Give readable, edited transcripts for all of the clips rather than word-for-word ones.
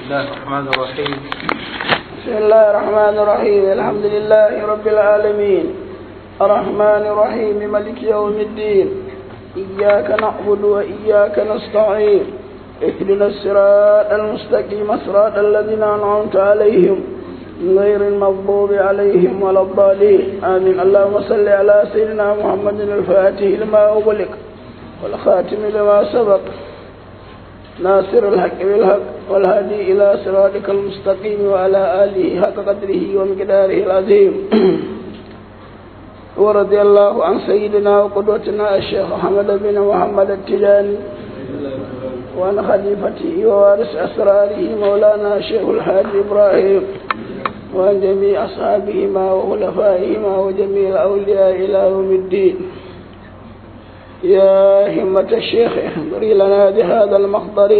الله الرحمن الرحيم. بسم الله الرحمن الرحيم. الحمد لله رب العالمين، الرحمن الرحيم، ملك يوم الدين، إياك نعبد وإياك نستعين، اهدنا الصراط المستقيم، صراط الذين أنعمت عليهم غير المغضوب عليهم ولا الضالين، آمين. اللهم صل على سيدنا محمد الفاتح لما أغلق، والخاتم لما سبق، ناصر الحق بالحق، والهادي إلى صراطك المستقيم، وعلى آله حق قدره ومقداره العظيم. ورضي الله عن سيدنا وقدوتنا الشيخ أحمد بن محمد التجاني، وعن خليفته ووارث أسراره مولانا الشيخ الحاج إبراهيم، وعن جميع أصحابهما وخلفائهما وجميع الأولياء إلى يوم الدين. يا همة الشيخ احضري لنا بهذا المحضر،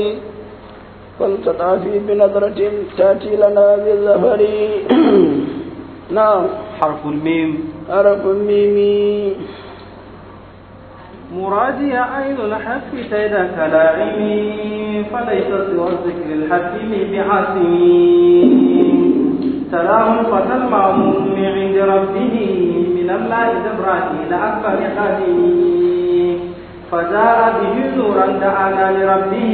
فلتطافي بنظرة تأتي لنا بالظفر. نعم. حرف الميم. حرف الميم. مرادي عين الحق سيد كلائمي، فليس سوى الذكر الحكيم بعاصمي. تلاه الفتى المعموم عند ربه من الله جبرائيل أكبر خادمي، فجاء به نورا دعانا لربه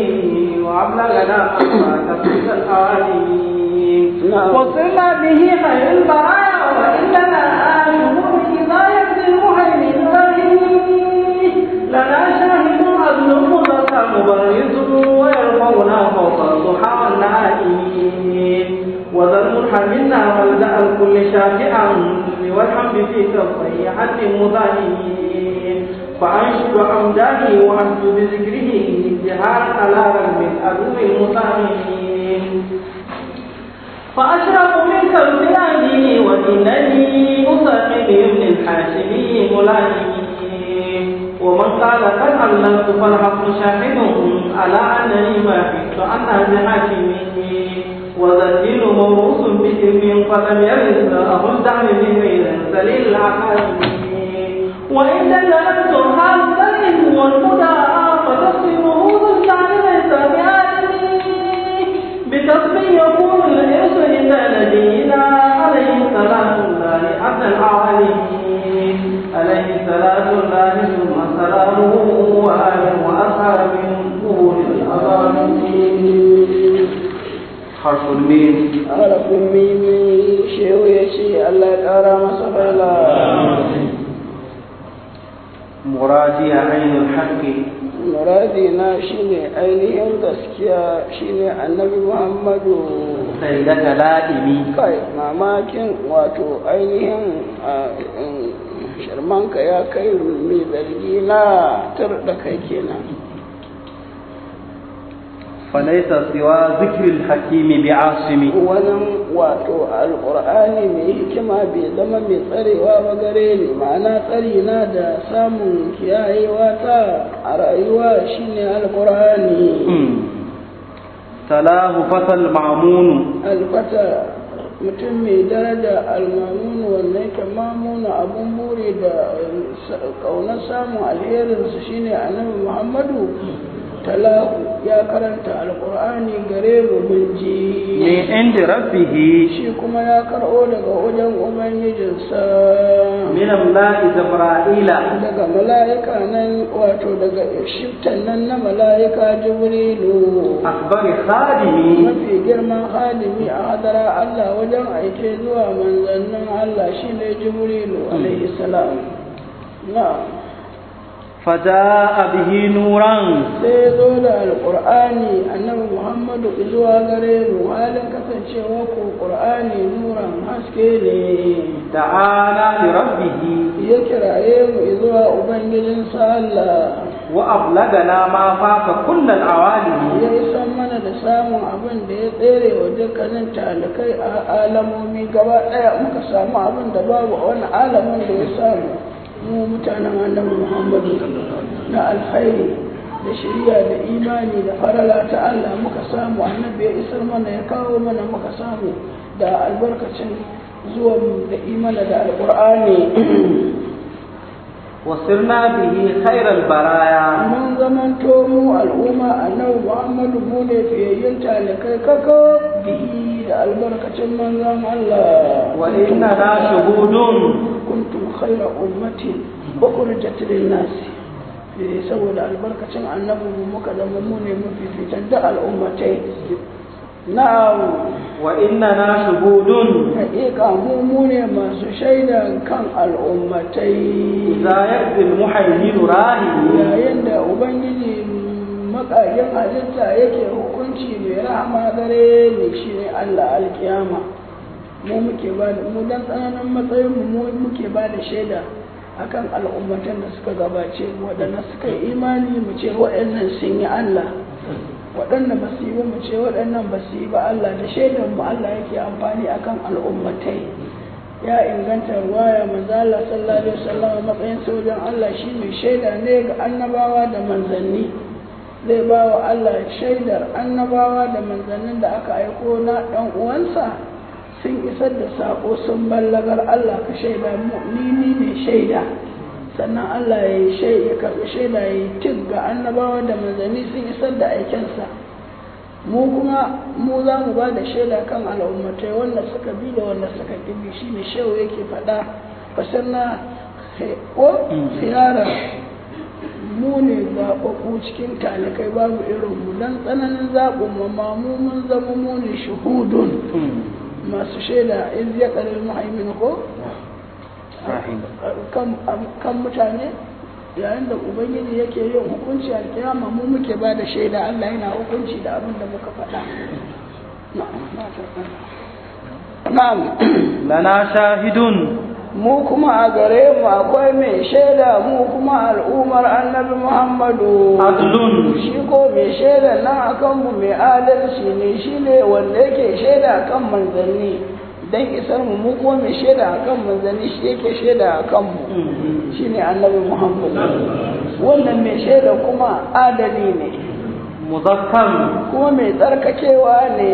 وأبلغنا ما تفيد الأوالي. وصلنا به خير البرايا، وإننا شهور إذا يبدي المهيمن لنا شاهد عدل مزكى مبرز، ويرفعنا فوق الضحى والنائمين. وذا المنحى منا ملجأ الكل شافعا، والحمد في كفي حد مظالمين. فأنشد أمداني وأحجو بذكره جهارا على رغم العدو المطامين. فأشرب منك البلاد، وإنني أسمي بابن الحاشمي ملائمي. ومن قال قد علمت فالحق شاهد على أنني ما حدت عن بحاكمي. وذا الدين موروث بإذن فلم يرث أهو الدعم به سليل العقائم. وإن دللت حال العلم والهدى فتفسيره ذو الشعر ليس بعالم. بتصبي يكون الإرث عند نبينا عليه صلاة الله أدنى العالمين، عليه صلاة الله ثم سلامه وآله وأصحابه قول الأظالمين. حرف الميم. Harafin mimi. Shehu ya ce Allah ya ƙara masa faila. مرادي عين الحق. Muradi na shine ainihin gaskiya, shine Annabi Muhammadu. سيدك لائمي. Kai, mamakin wato ainihin shirmanka ya kai mai zargi na, tar da kai kenan. فليس سوى ذكر الحكيم بعاصم. Wani wato Alƙur'ani mai hikima bai zama mai tsarewa ba gare ni, ma'ana tsari na da samun kiyayewa ta a rayuwa shine Alƙur'ani. تلاه فتى المعمون. Alfata, mutum mai daraja, almamunu, wanda yake mamuna, abun buri da ƙaunar samun alherinsa, shine Annabi Muhammadu, talahu, ya karanta Alƙur'ani gare mu, mun ji. من عند ربه. Shi kuma ya karɓo daga wajen ubangijinsa. من الله جبرائيل. Daga mala'ika nan, wato daga shiftan nan na mala'ika Jibrilu. أكبر خادمي. Mafi girman hadimi a hadara Allah wajen aike zuwa manzannin Allah shine Jibrilu alaihi salam na. فجاء به نورا. Sai ya zo da Alƙur'ani Annabi Muhammadu zuwa gare mu, halin kasancewa ko Ƙur'ani nuran, haske ne. دعانا لربه. Ya kiraye mu zuwa ubangijinsa Allah. وأبلغنا ما فات كل العوالم. Ya isan mana da samun abin da ya tsere wa dukkanin talikai a alamomi gaba ɗaya. Muka samu abin da babu a wani alamin da ya samu, mu mutanen Annabi Muhammadu, na alkhairi da shirya da imani da farala ta Allah muka samu. Annabi ya isar mana, ya kawo mana, muka samu da albarkacin zuwan da imana da Alƙur'ani. وصرنا به خير البرايا. Mun zamanto mu al'umma annabi Muhammadu mu ne fiyayyen talikai kaka bihi da albarkacin manzon Allah. وإننا شهود. Kuntum khaira ummatin ukhrijat lin-nas. Eh, saboda albarkacin annabi mu muka zama mu ne mafifitan da al'ummatai. Na'am. وإننا شهود. Haƙiƙa mu mu ne masu shaida kan al'ummatai. إذا يقضي المحيمن راهي. Yayin da ubangiji makagen halitta yake hukunci mai rahama gare ni, shine Allah, alkiyama, mu muke ba da mu dan tsananin matsayin mu, mu muke ba da shaida akan al'ummatan da suka gabace mu. Waɗanda suka yi imani mu ce waɗannan sun yi Allah, waɗanda ba su yi ba mu ce waɗannan ba su yi ba. Allah da shaidan mu Allah yake amfani akan al'ummatai. Ya inganta ruwaya manzo Allah sallallahu alaihi wasallam, matsayin sojan Allah, shi mai shaida ne ga annabawa da manzanni. Zai ba wa Allah shaidar annabawa da manzannin da aka aiko na ɗan uwansa sun isar da sako, sun ballagar. Allah ka shaida mu, ni ne shaida. Sannan Allah ya yi ya karɓi shaida, ya yi tik ga annabawa da manzanni sun isar da aikensa. Mu kuma mu za mu ba da shaida kan al'ummatai, wanda suka bi da wanda suka ƙi bi. Shi ne shehu yake faɗa, fasanna ko khiyara, mu ne zaɓaɓɓu cikin talikai, babu irin mu. Dan tsananin zaɓin mu ma mu mun zama mu ne shuhudun, masu shaida, iz ya qalil muhaimin ko kan mutane yayin da ubangiji yake yin hukunci a kiyama. Mu muke ba da shaida Allah yana hukunci da abin da muka faɗa. Na'am. Lana shahidun. Mu kuma a gare mu akwai mai shaida, mu kuma al'ummar annabi Muhammadu. Adlun. Shi ko mai shaida nan akan mu mai adalci ne, shine wanda yake shaida akan manzanni dan isar mu. Mu kuma mai shaida akan manzanni shi yake shaida akan mu, shine annabi Muhammad. Wannan mai shaida kuma adali ne. Muzakkar. Kuma mai tsarkakewa ne.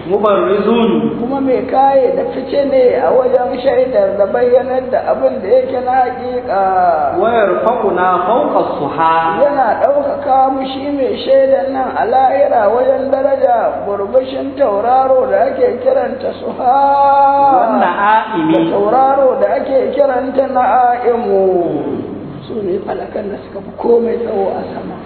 Mubarrizun. Kuma mai kaye da fice ne a wajen shaidar da bayyanar da abin da yake na hakika. Wa yarfa'una fawqa suha. Yana ɗaukaka mu, shi mai shaidar nan, a lahira wajen daraja burbushin tauraro da ake kiranta suha. Wannan da a'imi. Tauraro da ake kiranta na'aimu, su ne falakan da suka fi komai tsawo a sama.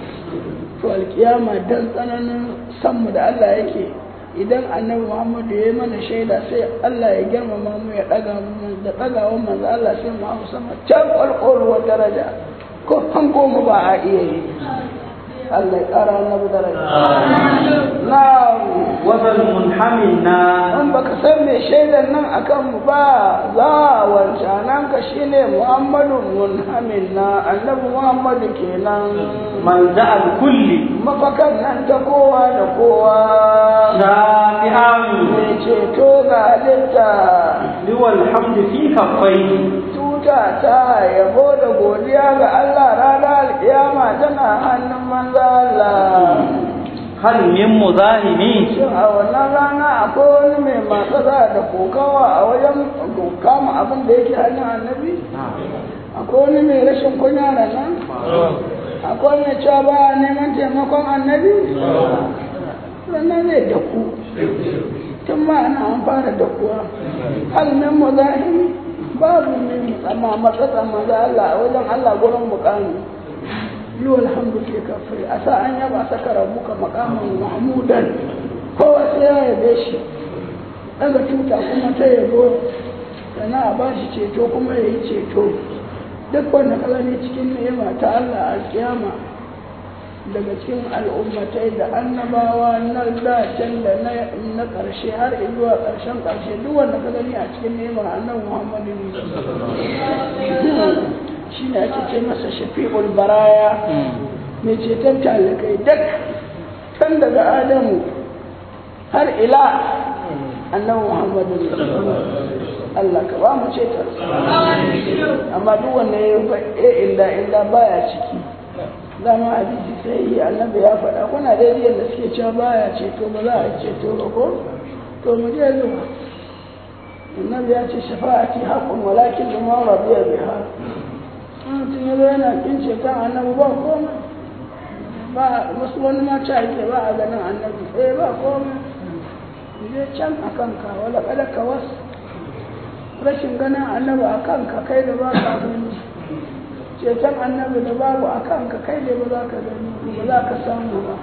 To alkiyama, dan tsananin sanmu da Allah yake, idan annabi Muhammadu ya yi mana shaida, sai Allah ya girmama mu, ya ɗaga mu. Da ɗagawan manzo Allah sai mu hau sama can ƙwalƙwaluwar daraja, ko hango mu ba a iya yi. Allah ya ƙara annabi daraja. Na'am. Wazal munhamina. In baka san mai shaidan nan akan mu ba, za wancanan ka shine Muhammadu munhamin na, annabi Muhammadu kenan. Malja al-kulli. Mafakan nan ta kowa da kowa. Shafi'an. Mai ceto ga halitta. Liwal hamdu fi kaffaihi. Tuta ta yabo da godiya ga Allah ranar alkiyama tana hannun manzo Allah. Hal min muzahimi. Shin a wannan rana akwai wani mai matsala da kokawa a wajen kama abin da yake hannun annabi? Akwai wani mai rashin kunya da nan? Akwai mai cewa ba a neman taimakon annabi? Sannan zai daku. Tun ma ana an fara dakuwa. Hal min muzahimi, babu mai tsama matsatsa manzo Allah a wajen Allah gurin mukami. Luwal hamdu ke kafiri a sa an yaba saka rabuka makaman mahmudan, kowa sai ya yabe shi, daga tuta kuma ta yabo, sannan a ba shi ceto kuma ya yi ceto. Duk wanda ka gani cikin ni'ima ta Allah a kiyama daga cikin al'ummatai da annabawa na da can da na ƙarshe har zuwa ƙarshen ƙarshe, duk wanda ka gani a cikin ni'ima annabi Muhammadu ne. Shi ne ake ce masa shafi'ul baraya, mai ceton talikai duk, tun daga Adamu har ila annabi Muhammadu ne. Allah ka ba mu ceton. Amma duk wanda ya yi inda inda baya ciki, zama hadisi sai yi annabi ya faɗa. Kuna daidai yadda suke cewa baya ceto, ba za a ceto ba ko? To mu je zuwa. Annabi ya ce shafa'ati haqqun walakin liman radiya biha. Mutum ya zo yana kin ceton annabi ba komai, ba wasu wani ma ca yake ba a ganin annabi, eh ba komai, je can a kanka wala kada ka wasu rashin ganin annabi a kanka kai da ba ka gani, ceton annabi da babu a kanka kai da ba za ka gani ba, za ka samu ba.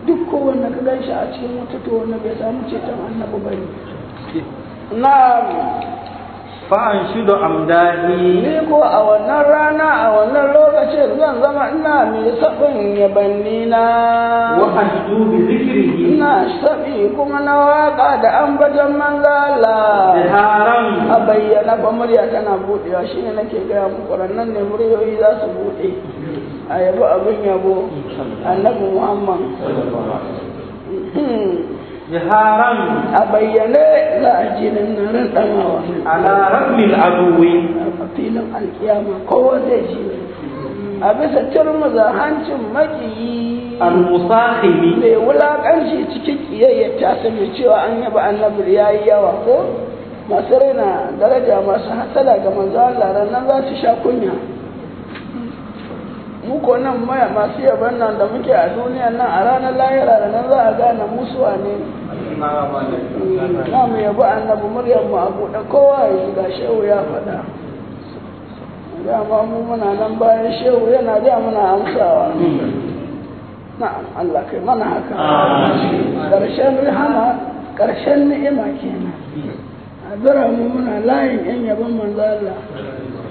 Duk kowanne ka gan shi a cikin wata, to wanda bai samu ceton annabi ba ne. Na'am. Fa'anshidu amdahi. Ni ko a wannan rana, a wannan lokacin, zan zama ina mai sabin yabanni na. Wa ashdu bi zikrihi. Ina sabi kuma na waka da ambaton manzo Allah. Jiharan. A bayyana ba murya tana budewa, shine nake gaya muku, nan ne muryoyi za su bude a yabo abin yabo annabi Muhammad. Jiharan. A bayyane za a ji nan na ran damawa. Ala ragmi al-aduwi. A filin alkiyama kowa zai ji a bisa turmuza hancin makiyi. Al-musakhimi. Mai wulakanci cikin kiyayya ta sani cewa an yaba annabi ya yi yawa, ko masu raina daraja, masu hasala ga manzo Allah, ranar za su sha kunya. Mu ko nan maya masu yaban nan da muke a duniya nan, a ranar lahira da nan za a gane musuwa ne. Za mu yabi annabi, muryar mu a buɗe, kowa ya ji, ga shehu ya faɗa. Dama mu muna nan bayan shehu yana ja muna amsawa. Na'am, Allah kai mana haka. Ƙarshen rahama, ƙarshen ni'ima kenan. A zura mu muna layin yan yaban manzo Allah.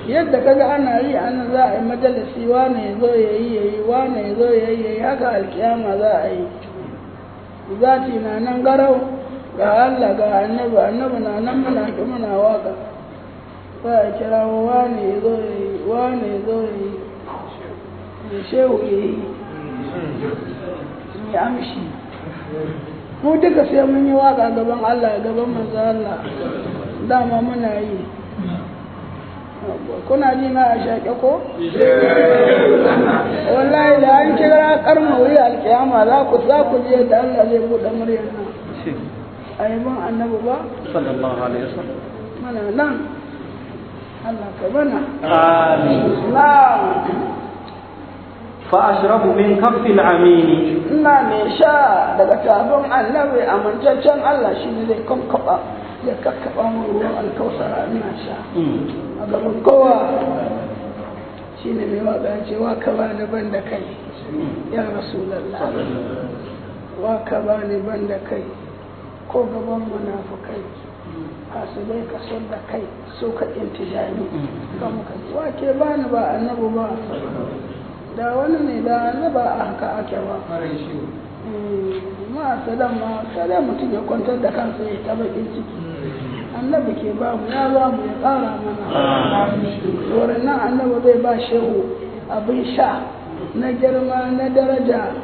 Yadda kaga ana yi ana za a yi majalisi, wane ya zo ya yi ya yi, wane ya zo ya yi ya yi, haka alkiyama za a yi. Zati na nan garau, ga Allah ga annabi, annabi na nan muna ki muna waka. Za a kira wane ya zo ya yi, wane ya zo ya yi, ya shehu ya yi, ya amshi. Mu duka sai mun yi waka gaban Allah, gaban manzo Allah. Dama muna yi. Kuna ji na a shaƙe ko? Wallahi da an kira karma wuri alƙiyama za ku je da Allah zai buɗe muryar nan. A yi ban annabi ba? Sallallahu alaihi wasallam. Mana nan. Allah ka bana. Amin. Na'am. Fa ashrabu min kaffi al-amini. Ina mai sha daga tafin annabi amintaccen Allah, shi ne zai kankaɓa ya kakkaɓa mun ruwan alkausara ina sha. A gaban kowa shi ne mai waƙa ce, wa ka ba ni ban da kai ya rasulallah, wa ka ba ni ban da kai, ko gaban munafukai hasidai ka son da kai so ka intijani ka muka, wa ke ba ni ba annabi ba? Da wani ne da annabi ba a haka ake ba. Ma sadan ma sai mutum ya kwantar da kansa ya ta bakin ciki. Annabi ke ba mu, ya ba mu, ya ƙara mana. Wurin nan annabi zai ba shehu abin sha na girma na daraja,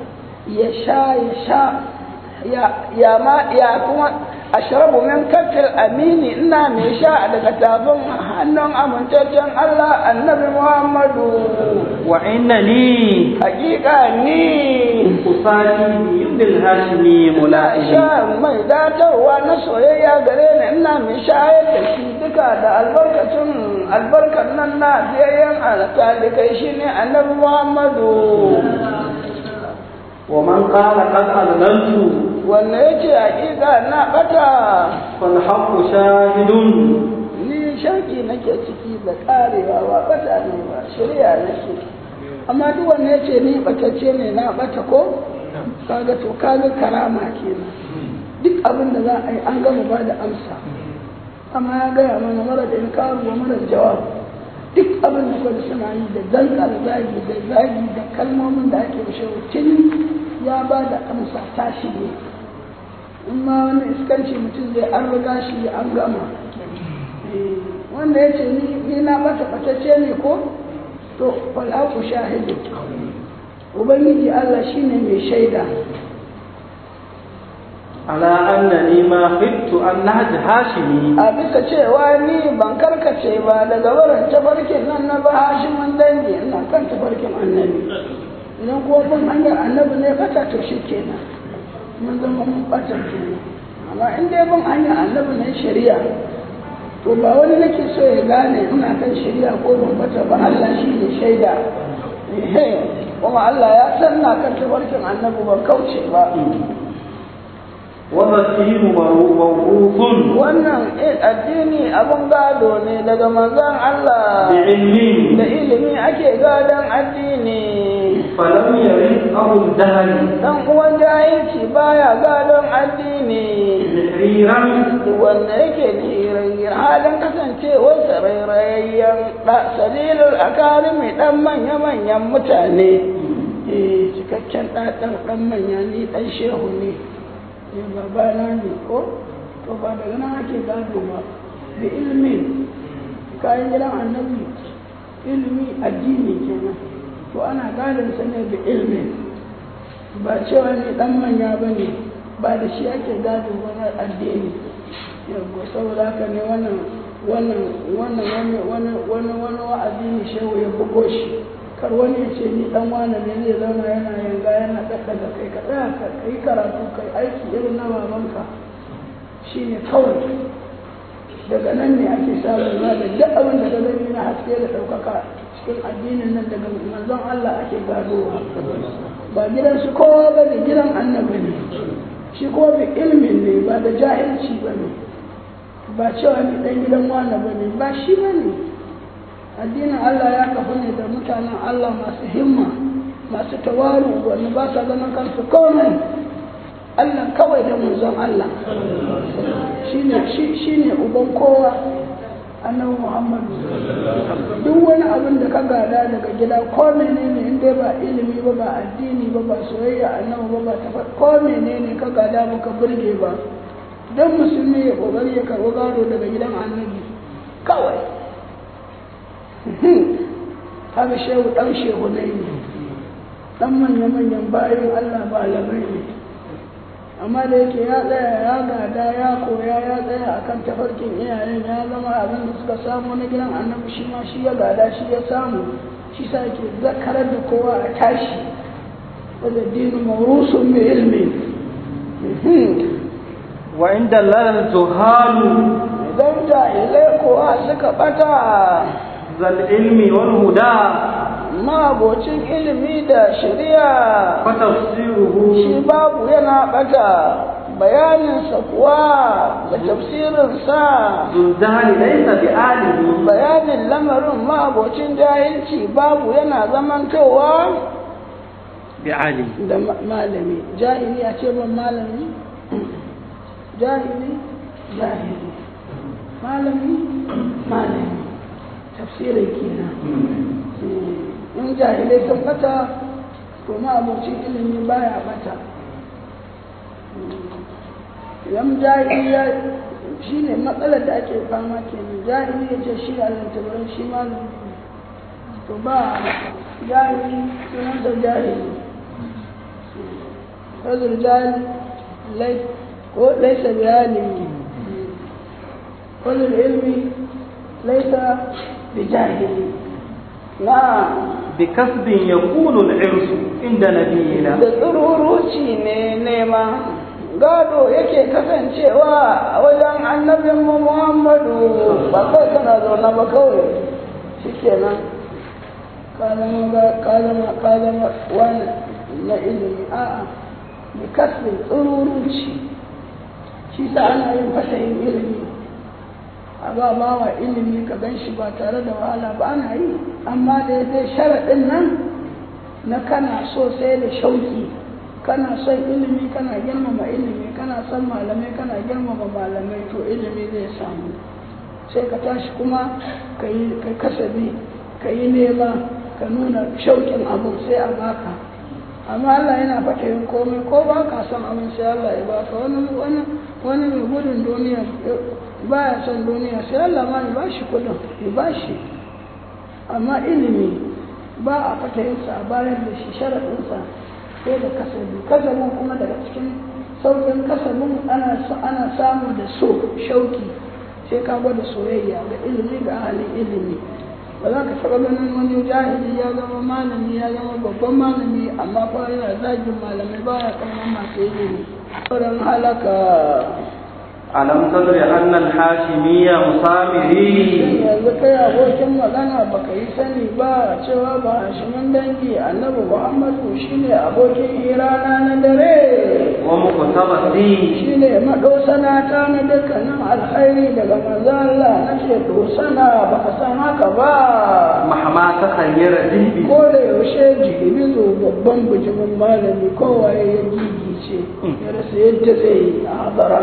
ya sha ya sha ya ya ma ya kuma ashrabu min kafil amini, ina mai sha daga tafin hannun amintaccen Allah annabi Muhammadu. Wa inna li. Hakika ni usati bi yumnil hashimi mula'imi. Sha mai datarwa na soyayya gare ni, ina mai shayar da shi duka da albarkacin albarkar nan na biyayyen talikai, shi ne annabi Muhammadu. Wa man qala qad adlaltu. Wanda ya ce hakika na bata, fal haqqu shahidun. Ni shauki nake ciki da karewa, ba bata ne ba, shari'a nake. Amma duk wanda ya ce ni batacce ne, na bata ko kaga, to kaga karama kenan. Duk abin da za a yi an gama ba da amsa, amma ya gaya mana mara da inkaru wa mara jawab. Duk abin da kwada suna yi da dankar zagi da zagi da kalmomin da ake rushe, tun ya ba da amsa ta shige. In ma wani iskanci mutum zai, an riga shi an gama. Wanda ya ce ni na bata, batacce ne ko, to falhaku shahidu, ubangiji Allah shine mai shaida. Ala annani ma khiftu an nahj hashimi. A bisa cewa ni ban karkace ba daga barin tafarkin nan na ba hashimin dangi, ina kan tafarkin annabi. Idan kuma bin hanyar annabi ne bata, to shi kenan mun zama mun bata kenan. Amma in dai bin hanyar annabi ne shari'a, To ba wani nake so ya gane ina kan shirya ko ban bata ba, Allah shi ne shaida. Kuma Allah ya san na kan tabarkin annabi, ban kauce ba. وذا موروث. Wannan addini abun gado ne daga manzon Allah. بعلم. Da ilimi ake gadon addini. فلم يرث أبو الدهر. Dan uwan jahilci baya gadon addini. نحريرا. Wanda yake jirayyar halin kasancewarsa rairayayyen ɗa, salilul akarimi, ɗan manya-manyan mutane, eh, cikakken ɗan ɗan manya, ni ɗan shehu ne, eh, babana ne ko, to ba daga nan ake gado ba. Bi ilmin, kayan gidan annabi, ilimi, addini kenan. To ana gadon sa ne bi ilmin, ba cewa ni ɗan manya ba ne, ba da shi ake gado ba na addini. Yawwa, saboda haka ne wannan wannan wannan wani wani wani wani wa'azi ne shehu ya bugo shi, kar wani ya ce ni dan wane ne, zai zauna yana yanga, yana ɗaɗɗaga kai. Ka tsaya ka yi karatu, kai aiki irin na babanka, shine kawai. Daga nan ne ake samun da duk abin da ka gani na haske da ɗaukaka cikin addinin nan, daga manzon Allah ake gadowa. Ba gidan su kowa ba ne, gidan annabi ne. Shi ko bi ilmin ne, ba da jahilci ba ne, ba cewa ni dan gidan wane ba ne, ba shi ba ne. Addinin Allah ya kafa ne da mutanen Allah masu himma, masu tawaru, wanda ba sa ganin kansu komai, Allah kawai da manzon Allah. Shine shi shine uban kowa, annabi Muhammadu. Duk wani abin da ka gada daga gida, ko menene, in dai ba ilimi ba, ba addini ba, ba soyayya annabi ba, ba tafa, ko menene ka gada baka burge ba. Don musulmi ya kokari ya karɓi gado daga gidan annabi kawai. Haka shehu dan shehu ne, dan manya-manyan bayan Allah, malamai ne. Amma da yake ya tsaya, ya gada, ya koya, ya tsaya akan tafarkin iyayen, ya zama abin da suka samu na gidan annabi shi ma shi ya gada, shi ya samu. Shi sa yake zakarar da kowa a tashi wadda dinu maurusun bi ilmi. Wa inda lal zuhalu. Idan jahilai kowa suka bata, zal ilmi wal huda, mabocin ilimi da shari'a, fa tafsiruhu, shi babu yana bata, bayaninsa kuwa da tafsirinsa, zul jahli laysa bi alimi. Bayanin lamarin mabocin jahilci babu yana zamantowa bi alimi. Da malami. Jahili a ce ban malami, jahili jahili, malami malami, tafsirin kenan. In jahilai sun bata, to ma'abocin ilimi baya bata. Idan jahili ya shi ne matsalar da ake fama kenan, jahili ya ce shi alantabarin, shi malami ne, to ba jahili sunansa jahili. Fazul jahil ko laisa bi'alimi, fazul ilmi laisa bijahili na. Bi kasbin yakunu al-irsu inda nabiyina. Da tsururuci ne nema gado yake kasancewa a wajen annabinmu Muhammadu. Ba kai kana zaune ba kawai shikenan ka zama ka zama ka zama wani na ilimi. A'a, bi kasbin, tsururuci. Shi sa ana yin fasahin ilimi, a ba bawa ilimi ka gan shi ba tare da wahala ba, ana yi. Amma da ya sai sharaɗin nan na kana so, sai da shauki, kana son ilimi, kana girmama ilimi, kana son malamai, kana girmama malamai, to ilimi zai samu. Sai ka tashi kuma ka yi kasabi, ka yi nema, ka nuna shauƙin abu, sai a baka. Amma Allah yana fata yin komai, ko ba ka son abin sai Allah ya baka. Wani wani wani mai gudun duniya, baya son duniya, sai Allah ma ya bashi kudin, ya bashi. Amma ilimi ba a fatayinsa a bayar da shi, sharaɗinsa sai da kasabi. Kasabin kuma daga cikin sauƙin kasabin ana samu da so, shauki. Sai ka gwada soyayya ga ilimi, ga ahalin ilimi. Ba za ka taɓa ganin wani jahili ya zama malami, ya zama babban malami, amma fa yana zagin malamai, baya ƙaunar masu ilimi. Sauran halaka. ألم تدر أن الحاشمية مسامري Shin yanzu kai abokin magana baka yi sani ba cewa ba hashimin dangi annabi Muhammadu shine abokin hirana na dare, ومقتبسي shine madosana ta na dukkanin alkhairi daga manzo Allah nace dosana, baka san haka ba? مهما تخير ذهبي Ko da yaushe jibizo babban bijimin malami kowaye ya gigice ya rasa yadda zai yi a hadara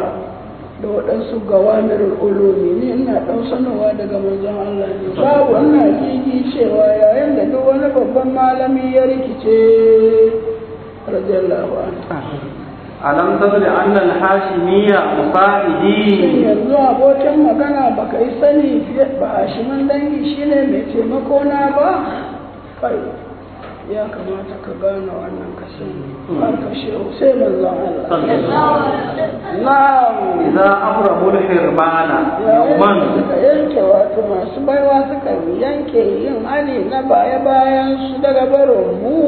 da waɗansu gawamirin ulumi, ni ina ɗan sanarwa daga manzon Allah ne, babu ina gigicewa yayin da duk wani babban malami ya rikice, radiyallahu anhu. ألم تدر أن الحاشمية Shin مساعدي yanzu abokin magana baka yi sani fiye ba hashimin dangi shine mai taimako na ba? Kai, ya kamata ka gane wannan, ka sani har ka shehu sai manzon Allah. Na'am. إذا أبرموا الحرمان Yayin da يوما suka yanke, wato masu baiwa suka yanke yin hali na baya bayan su daga barin mu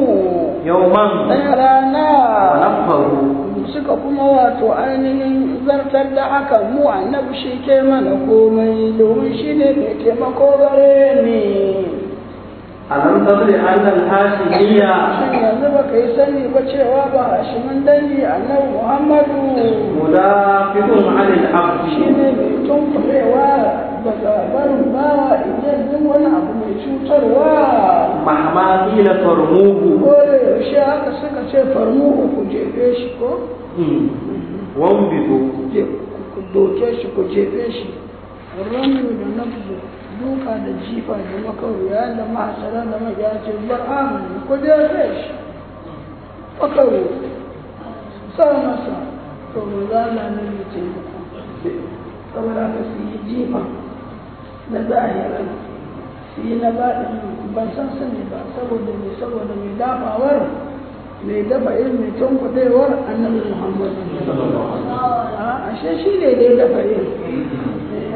يوما ɗaya rana, ونفروا suka kuma wato ainihin zartar da haka, mu annabi shi ke mana komai domin shi ne mai taimako gare ni. ألم تدر أن الحاشمية Shin yanzu baka yi sani ba cewa ba hashimin dangi annabi Muhammadu مدافع عن العبد shi ne mai tunkurewa daga barin bawa idan duk wani abu mai cutarwa? مهما قيل فرموه Ko da yaushe aka suka ce farmuhu, ku jefe shi ko وانبذوا ku doke shi, ku jefe shi, rami da nafzu, duka da jifa da makaru, yayin da mahasara da magiya ce bar'amu, ku jefe shi, makaru sa masa, to manzala ne mai taimako. Saboda haka su yi jifa na zahirin, su yi na baɗin, ban san sani ba, saboda mai, saboda mai dafawar, mai dafa irin mai tunkuɗewar annabi Muhammadu. A ashe shi ne dai dafa yin.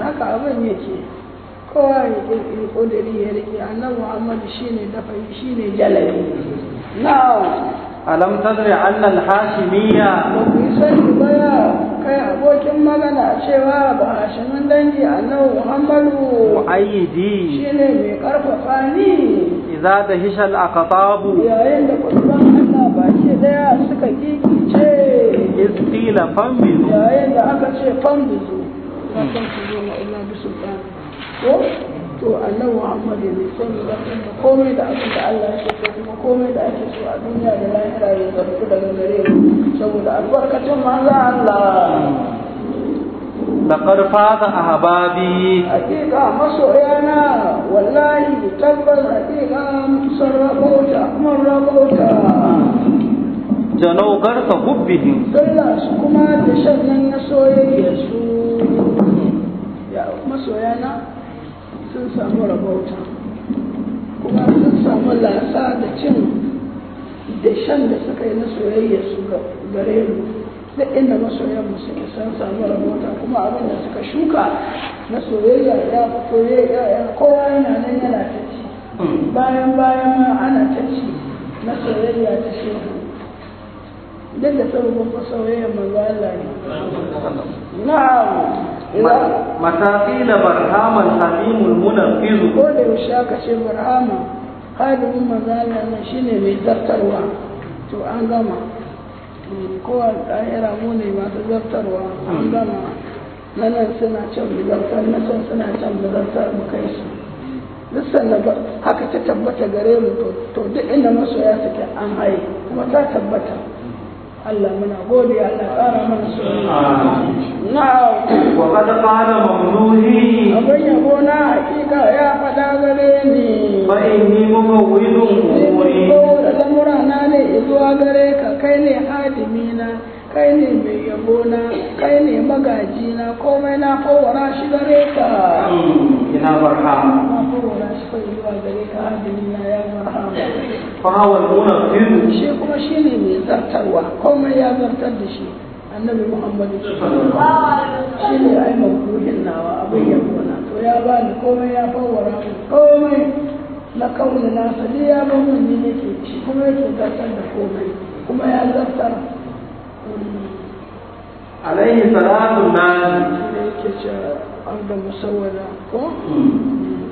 Haka abin yake, kowa ya ƙirƙiri ƙudiri ya riƙe annabi Muhammadu, shi ne dafa yi, shi ne jalabi. Na'am. ألم تدر أن الحاشمية Ba ku yi sani ba ya kai abokin magana cewa ba hashimin dangi annabi Muhammadu مؤيدي shi ne mai ƙarfafa ni إذا دهش الأقطاب yayin da kurban Allah baki daya suka gigice إذ قيل فانبذوا yayin da aka ce fambizu la tanfuzuna illa bi sultan, ko to annabi Muhammad ne sai mu zartar da komai da abin da Allah ya so, kuma komai da ake so a duniya da lahira ya zartu daga gare mu saboda albarkacin manzo Allah. لقد فاز أحبابي Hakika masoyana, wallahi tabbas hakika sun rabauta, mun rabauta. جنوا غرس حبهم Sallah su kuma da shan nan na soyayya su, ya masoyana sun samu rabauta kuma sun samu lasa da cin da shan da suka yi na soyayya su gare mu. Duk inda masoyan mu suke sun samu rabauta, kuma abin da suka shuka na soyayya ya fito ya kowa yana nan yana ta ci, bayan bayan ma ana ta ci na soyayya ta shehu, duk da sababin masoyayyar manzo Allah ne. Na'am. متى قيل برهام الحليم المنفذ Ko da yaushe aka ce barhama hadimin manzo Allah nan shine mai zartarwa, to an gama. Kowa ɗahira mu ne masu zartarwa, an gama. Na nan suna can mu zartar, na can suna can mu zartar, mu kai su. Duk sanda haka ta tabbata gare mu, to duk inda masoya suke an haye, kuma ta tabbata. Allah muna gode, Allah ƙara mana soyayya. Na'am. وقد قال ممنوهي Abin yabo na hakika ya faɗa gare ni. فإني مفوض أموري Kowane lamurana ne zuwa gare ka, kai ne hadimina, kai ne mai yabona, kai ne magajina, komai na fawara shi gare ka. إلى برهام Na fawara shi kai zuwa gare ka, hadimina ya barhama. فهو المنفذ Shi kuma shi ne mai zartarwa, komai ya zartar da shi. Annabi Muhammadu shi ne ai mabuhin nawa, abin yabona. To ya bani komai, ya fawara min komai na kauna nasa, duk ya ba mun, ni nake shi kuma yake zartar da komai, kuma ya zartar. عليه صلاة الله. abda musawwada ko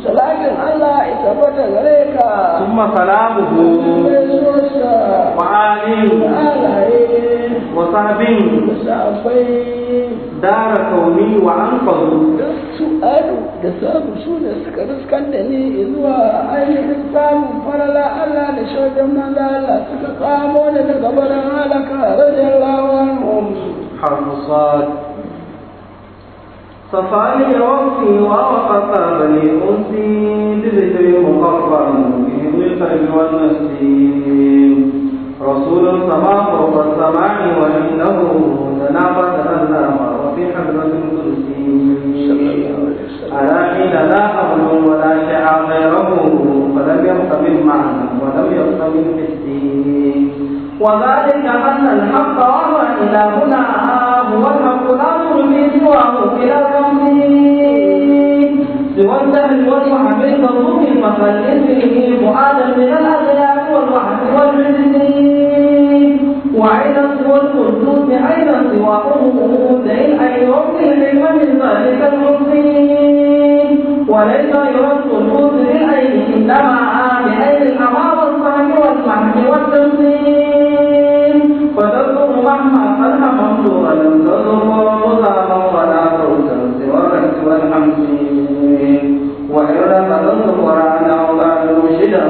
salatin Allah ya tabbata gare ka ثم سلامه gaisuwarsa وآله da alaye وصحبه da sahabbai دار كوني وأنقذوا da su adu da sabu su ne suka riskan da ni zuwa ainihin samun farala Allah da shauƙin manzo Allah suka kamo ni daga barin halaka radiyallahu anhum. حرف صاد. صفاني وقتي ووقف بني أنسي بذكر مقرر به القلب والنفس. رسول سما فوق السماء وإنه لنا فتألم وفي حضرة القدس. ألا حين لا حول ولا شيء غيره فلم يبق من معنى ولم يبق من حس، وذلك أن الحق وهو إلهنا هو الحق لا نرمي سواه إلى الرمز سوى الدهر والوهم المظلوم فخلصه فؤادا من الأغيار والوهم والعز، وعينا سوى القدوس عينا سواه دين أن يعطي العلم من ذلك المحسن، وليس يرى القدوس بالعين إنما بعين الأمى والفهم والفهم والتمثيل، فتذكر مهما قد هممت ولم تذكر مزاما ولا فوزا سوى الرأس والحمد، وإن لم القرآن أو بعد مرشدا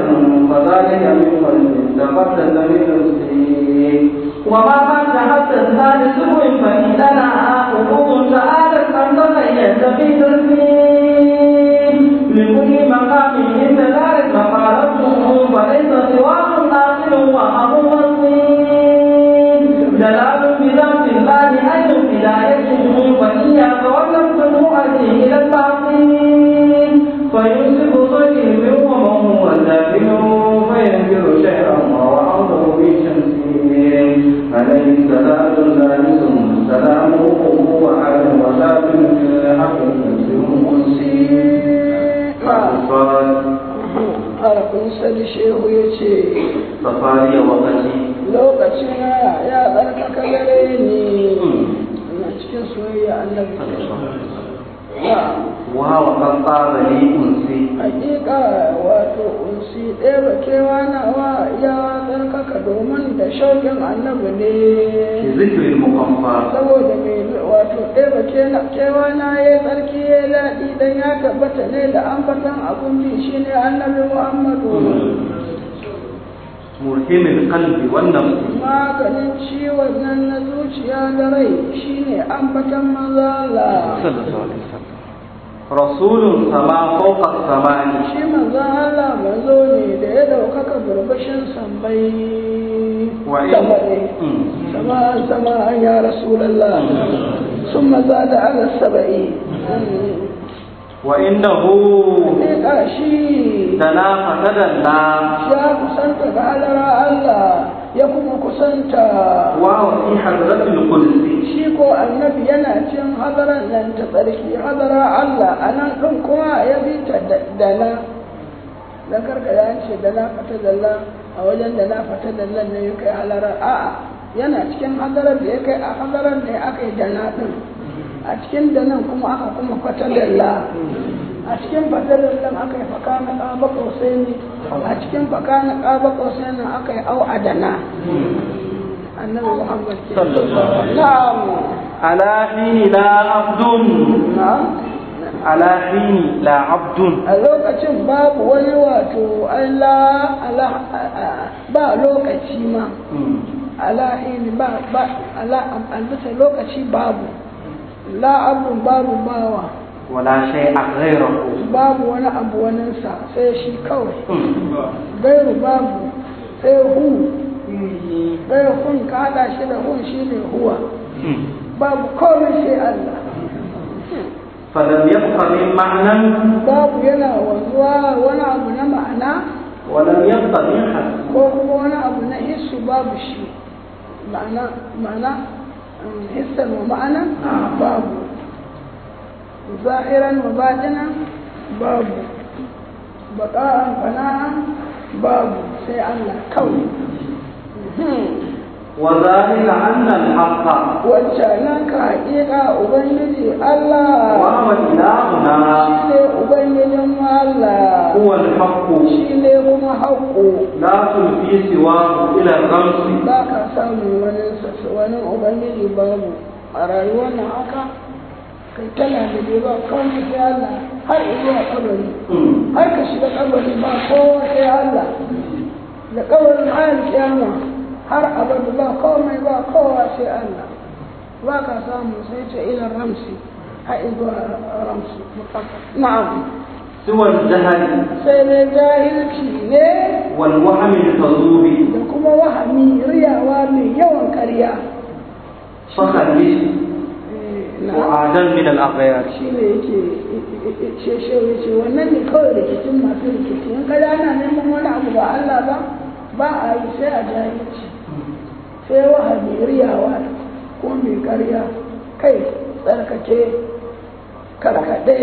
فذلك من قلب تقدس من نفسي، وما مات حتى الثالث فإننا حقوق تعالت أن تقيد في تسليم لكل مقام عند ذلك مقالته فليس سواه آخر وأبو وصيل جلال بذات الله أي بدايته وإياك ولم تؤدي إلى الباطل فيوسف ظلم ومن هو سافل فينزل شيئا وعرضه بشمسه عليه الصلاة الله ثم سلامه وعلى وسافل في الحق Harafin sani shehu ya ce, Safari wakati Lokacina ya tsarkaka gare ni, ina cikin soyayya annabi. Wa wa kan tsara li unsi. Hakika wato unsi ɗaya kewa nawa ya tsarkaka domin da shauƙin annabi ne. Zikirin mukamfa. Saboda mai wato ɗaya kewa na ya tsarki ya daɗi dan ya tabbata ne da ambatan abun bi shi ne annabi Muhammadu. Murhimin qalbi wan nafsi. Maganin ciwon nan na zuciya da rai shine ambatan manzo Allah. Sallallahu alaihi wasallam. Rasulun sama fawqa samani. Shi manzo Allah manzo ne da ya ɗaukaka burbushin sammai. Wa in sama sama ya Rasulullah. Summa zada ala sab'i. Wa innahu Hakika shi dana fatadalla. Ya kusanta ga halara Allah ya kuma kusanta. Wa fi hadratil qudsi. Shi ko annabi yana cin hadaran nan ta tsarki hadara Allah a nan ɗin kuma ya bi ta dana dan karka ya ce dana fatadalla a wajen dana fatadallan ne ya kai halarar, a'a yana cikin hadarar da ya kai a hadarar ne aka yi dana ɗin, a cikin danan kuma aka kuma fatadalla, a cikin fatadallan aka yi faka na ƙaba ƙausaini, a cikin faka na ƙaba ƙausaini aka yi au adana annabi Muhammad ke. Na'am. Ala hini la abdun. Na'am. Ala hini la abdun. A lokacin babu wani wato Allah ala ba lokaci ma. Ala hini ba ba ala albisa lokaci babu. La abdun babu bawa. Wala shay'a ghayruhu. Babu wani abu waninsa sai shi kawai. Gairu babu sai hu. Bai hun ka haɗa shi da hun shi ne huwa. Babu komai sai Allah. Falam yabqa min ma'nan. Babu yana wanzuwa wani abu na ma'ana. Walam yabqa min hass. Ko kuma wani abu na hissu babu shi. Ma'ana ma'ana hissan wa ma'ana babu. Zahiran wa batinan babu. Baqa'an fana'an babu sai Allah kawai. وذلك أن الحق wancanan ka haƙiƙa Ubangiji Allah وهو kuma haƙo. لا تلفي سواه إلى الرمس. Ba ka samun wani wani ubangiji, babu a rayuwar nan haka kai tana da bai ba kawai sai Allah har zuwa kabari, har ka shiga kabari ba kowa sai Allah, da kabarin har kiyama, har abadu ba komai ba kowa sai Allah. Ba ka samu sai ce ila ramsi, har zuwa ramsi, na'am. سوى الجهل Sai dai jahilci ne والوهم الكذوب da kuma wahami, riyawa mai yawan karya. فخلص Na وعادا من الأغيار. Shi ne yake ce shehu ce wannan ne kawai rikicin masu rikici. In kada ana neman wani abu ba Allah ba, ba a yi sai a jahilci, sai wahabi, riyawa ko mai karya. Kai tsarkake, karkaɗe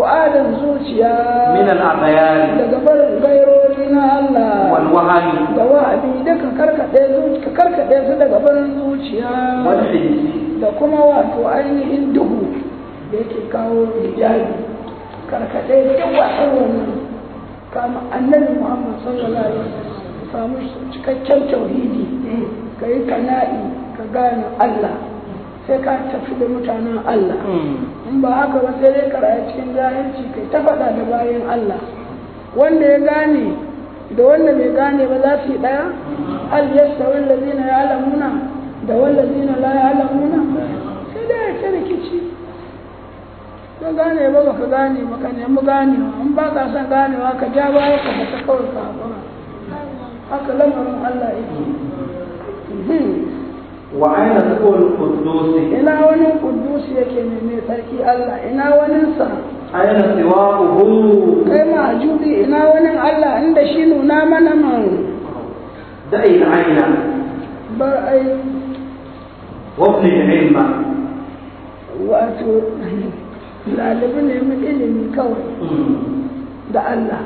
adam zuciya من الأغيار daga barin gairori na Allah والوهم da wahabi duka, karkaɗe ka karkaɗe su daga barin zuciya والحس da kuma wato ainihin duhu da yake kawo hijabi. Karkaɗe duk wasan wannan, kama Annabi Muhammad sallallahu alaihi wasallam, ka samu cikakken tauhidi, ka yi kana'i, ka gane Allah, sai ka tafi da mutanen Allah. In ba haka ba, sai dai ka rayu cikin jahilci, kai ta faɗa da bayan Allah. Wanda ya gane da wanda bai gane ba za su yi ɗaya? Hal yastawi allazina ya'lamuna da wallazina la ya'lamuna? Sai dai ya ta rikici. Ka gane ba, baka gane ba, ka nemi ganewa. In ba ka son ganewa, ka ja baya, ka fita kawai, ka haƙura. Haka lamarin Allah yake. وأين سوى القدوس؟ Ina wani Kudus yake ne mai sarki Allah? Ina waninsa? أين سواه؟ Kai mahajubi, ina wani Allah inda shi nuna mana man? دع العين Bar ai وابن العلم. Wato lalibi, nemi ilimi kawai da Allah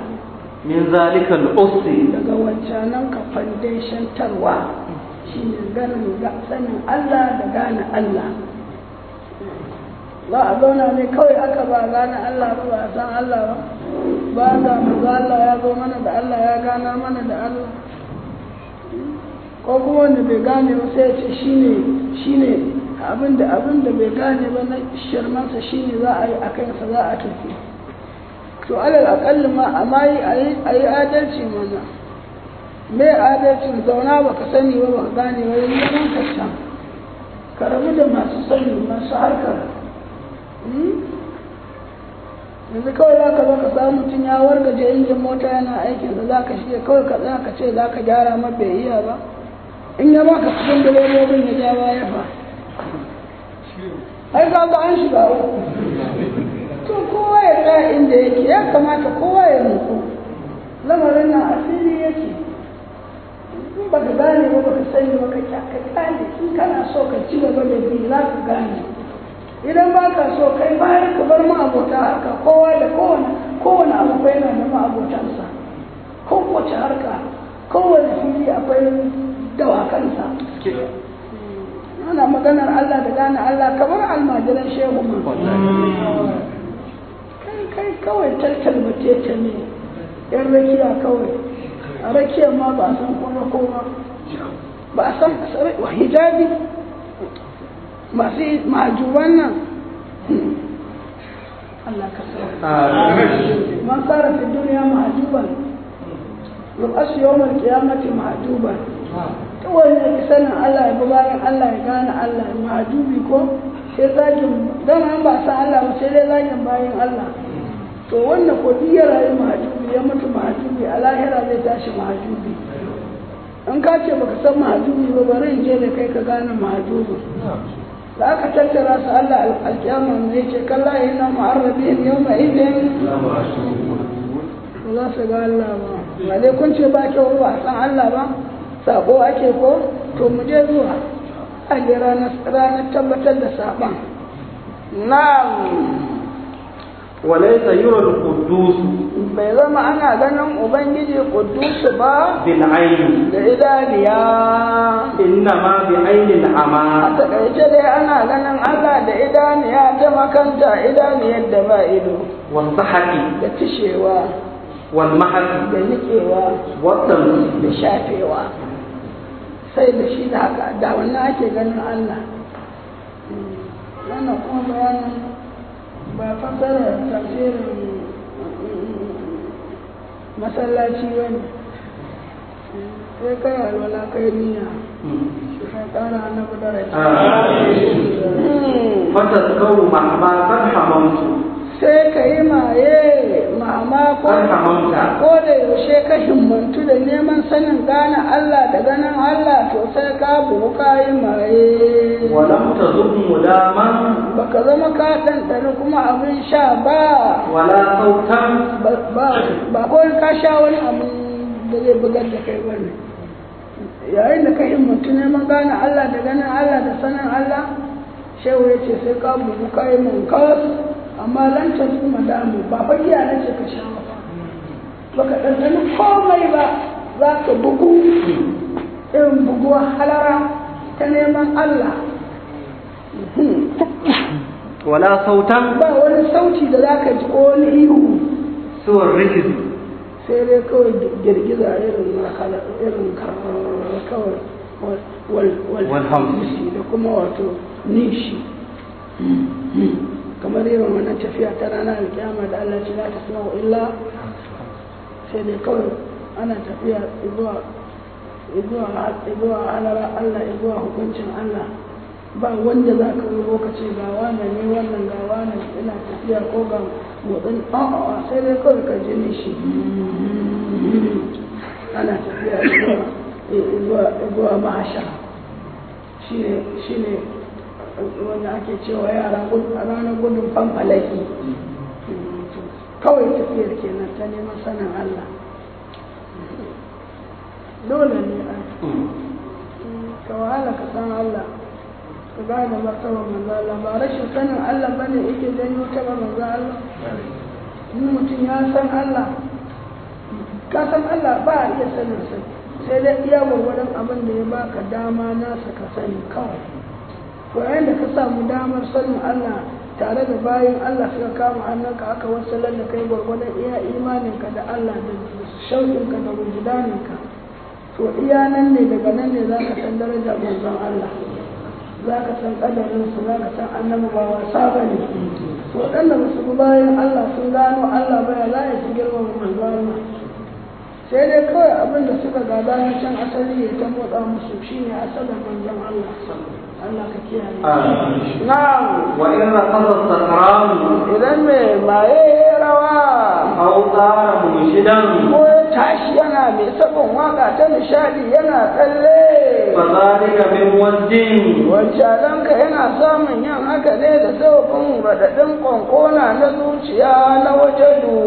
من ذلك الأصل daga wancanan ka foundation tarwa shine ganin sanin Allah da gane Allah. Za a zauna ne kawai aka ba gane Allah ba, ba a san Allah ba, ba ga manzo Allah ya zo mana da Allah, ya gana mana da Allah. Ko kuma wanda bai gane ba sai ya ce shine abinda bai gane ba na shirmansa shine za a yi a kansa, za a tafi. To alal aƙalli ma amma yi a yi adalci mana. Me adalcin? Zauna baka sani ba, baka gane ba, yanzu zaman ka can, ka rabu da masu sani, masu harkar. Yanzu kawai za ka zo ka samu mutum ya wargaje injin mota yana aikinsa, za ka shige kawai ka tsaya ka ce za ka gyara ma, bai iya ba. In ya baka cikin direbobin ya ja baya fa, ai ka ga an shiga uku. To kowa ya tsaya inda yake. Ya kamata kowa ya nutsu, lamarin nan asiri yake. In baka gane ba, baka sani ba, ka kyale. In kana so ka ci gaba da bi, za ka gane. Idan ba ka so, kai bayan ka bar ma'abota harka. Kowa da kowane kowane abu fa yana da ma'abotansa. Kowace harka, kowane fili akwai dawakansa. Ana maganar Allah da gane Allah, kamar almajiran shehu ma. Kai kai kawai taltal mace ne, yan rakiya kawai. A rakiyar ma ba a san kuma kowa ba a san hijabi masu majuban nan. Allah ka sa man sara fi duniya mahjuban yub'asu yawmal qiyamati mahjuban. To wani ya sanin Allah, ya bi bayan Allah, ya gane Allah, mahjubi ko sai zagin dan an ba san Allah ba, sai dai zagin bayan Allah. To wanda ko duk ya rayu mahjubi, ya mutu mahjubi, a lahira zai tashi mahjubi. In ka ce baka san mahjubi ba, bari in je da kai ka gane mahjubi. Da aka tattara su Allah alkiyama mai ce kalla inna mu'arrabihim yawma idin, ba za su ga Allah ba. Ba dai kun ce ba kyau ba a san Allah ba, sako ake ko? To mu je zuwa a je ranar tabbatar da saban. Na'am. وليس يرى القدوس Bai zama ana ganin Ubangiji Kudusu ba بالعين da idaniya. إنما بعين A العمى. takaice dai ana ganin Allah da idaniya ta makanta, idaniyar da ba ido والسحق da tishewa. والمحك da nikewa والتمس da shafewa sai da shi da haka da wannan ake ganin Allah. Wannan kuma bayanin ba fassarar tafsirin masallaci ba ne, sai kai alwala kai niyya sai ƙara annabi daraja. فتذكر مهما قد حممت Sai ka yi maye mama ko قد حممت ko da yaushe ka himmantu da neman sanin gane Allah da ganin Allah, to sai ka bugu ka yi maye. ولم تذق مداما Baka zama ka ɗanɗani kuma abin sha ba. ولا صوتا Ba ko ka sha wani abu da zai bugar da kai bane. Yayin da ka himmantu neman gane Allah da ganin Allah da sanin Allah, shehu ya ce sai ka bugu ka yi mankas, amma lantar kuma damu ba fa giya na ce ka sha ba, baka ɗanɗani komai ba, za ka bugu irin buguwa halara ta neman Allah. ولا صوتا Ba wani sauti da za ka ji ko wani ihu. سوى الرجز Sai dai kawai girgiza irin irin kawai wal wal Wal nishi da kuma wato nishi, kamar irin wannan tafiya ta ranar alkiyama da Allah ce la tasma'u illa, sai dai kawai ana tafiya zuwa zuwa halara Allah, zuwa hukuncin Allah. Ba wanda za ka yi lokaci ga wane ne wannan, ga wane ina tafiya ko ga motsin, a'a, sai dai kawai ka ji nishi ana tafiya zuwa mahasha. Shi ne wanda ake cewa yara a ranar gudun fanfalaki. Kawai tafiyar kenan ta neman sanin Allah. Dole ne a ka wahala ka san Allah, ka gane martabar manzo Allah. Ba rashin sanin Allah bane yake janyo taɓa manzo Allah. In mutum ya san Allah, ka san Allah, ba a iya sanin sa, sai dai iya gwargwadon abin da ya baka dama nasa ka sani kawai. To yayin da ka samu damar sanin Allah tare da bayan Allah suka kama hannunka aka wasalar da kai gwargwadon iya imaninka da Allah da shauƙinka da wujudaninka, to iya nan ne, daga nan ne za ka san darajar manzon Allah, za ka san ƙadarinsu, za ka san annabi ba wasa ba ne. To waɗanda ba su bi bayan Allah sun gano Allah ba, ya za su girmama manzon Allah? Sai dai kawai abin da suka gada na can asali ya ta motsa musu, shine asalin manzon Allah. Allah ka kiyaye. Na'am. وإن رقص السكران Idan mai maye ya rawa أو طار منشدا ko ya tashi yana mai sabon waka ta nishadi yana tsalle, فذلك من وجد wancananka yana samun yin haka ne da sababin raɗaɗin ƙwanƙona na zuciya na wajadu